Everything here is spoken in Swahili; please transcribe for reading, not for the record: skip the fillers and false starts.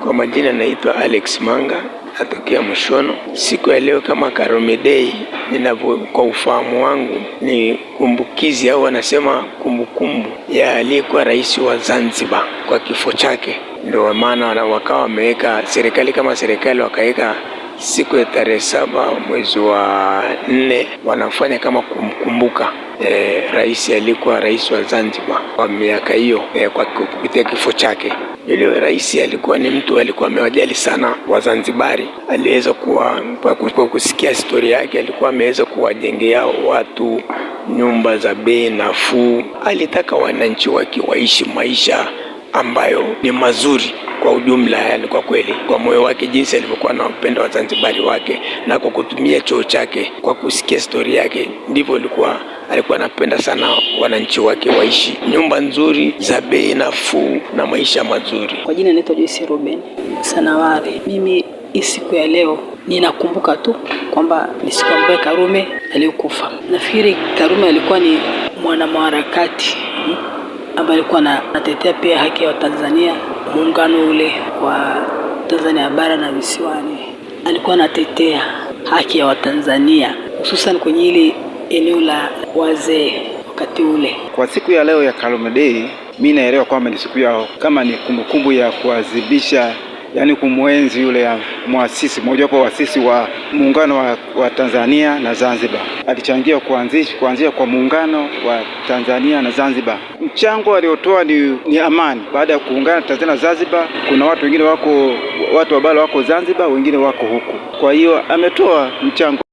Kwa majina naitwa Alex Manga, natokea Mshono. Siku ya leo kama Karume Day, ninavyo kwa ufahamu wangu ni kumbukizi au wanasema kumbukumbu ya aliyekuwa rais wa Zanzibar kwa kifo chake. Ndio maana wakawa wameweka serikali kama serikali wakaweka siku ya tarehe 7 mwezi wa 4 wanafanya kama kumkumbuka rais aliyekuwa rais wa Zanzibar kwa miaka hiyo, kwa kupitia kifo chake. Yule rais alikuwa ni mtu alikuwa amewajali sana Wazanzibari, aliweza kuwa kwa kusikia historia yake, alikuwa ameweza kuwajengea watu nyumba za bei nafuu. Alitaka wananchi wake waishi maisha ambayo ni mazuri kwa ujumla, yani kwa kweli, kwa moyo wake jinsi alivyokuwa na upendo wa Zanzibari wake na kwa kutumia choo chake, kwa kusikia historia yake, ndivyo alikuwa anapenda sana wananchi wake waishi nyumba nzuri za bei nafuu na maisha mazuri. Kwa jina naitwa Joyce Ruben Sanawari. Mimi siku ya leo ninakumbuka tu kwamba ni siku ambayo Karume alikufa. Nafikiri Karume alikuwa ni mwanamharakati ambaye alikuwa anatetea pia haki ya Tanzania, muungano ule wa Tanzania bara na visiwani. Alikuwa anatetea haki ya Watanzania hususan kwenye hili eneo la wazee wakati ule. Kwa siku ya leo ya Karume Day, mimi naelewa kwamba ni siku yao kama ni kumbukumbu ya kuadhibisha, yani kumwenzi yule ya muasisi, mmoja wapo waasisi wa muungano wa Tanzania na Zanzibar. Alichangia kuanzia kwa muungano wa Tanzania na Zanzibar. Mchango aliotoa ni amani. Baada ya kuungana Tanzania na Zanzibar, kuna watu wengine wako, watu wa bara wako Zanzibar, wengine wako huku. Kwa hiyo ametoa mchango.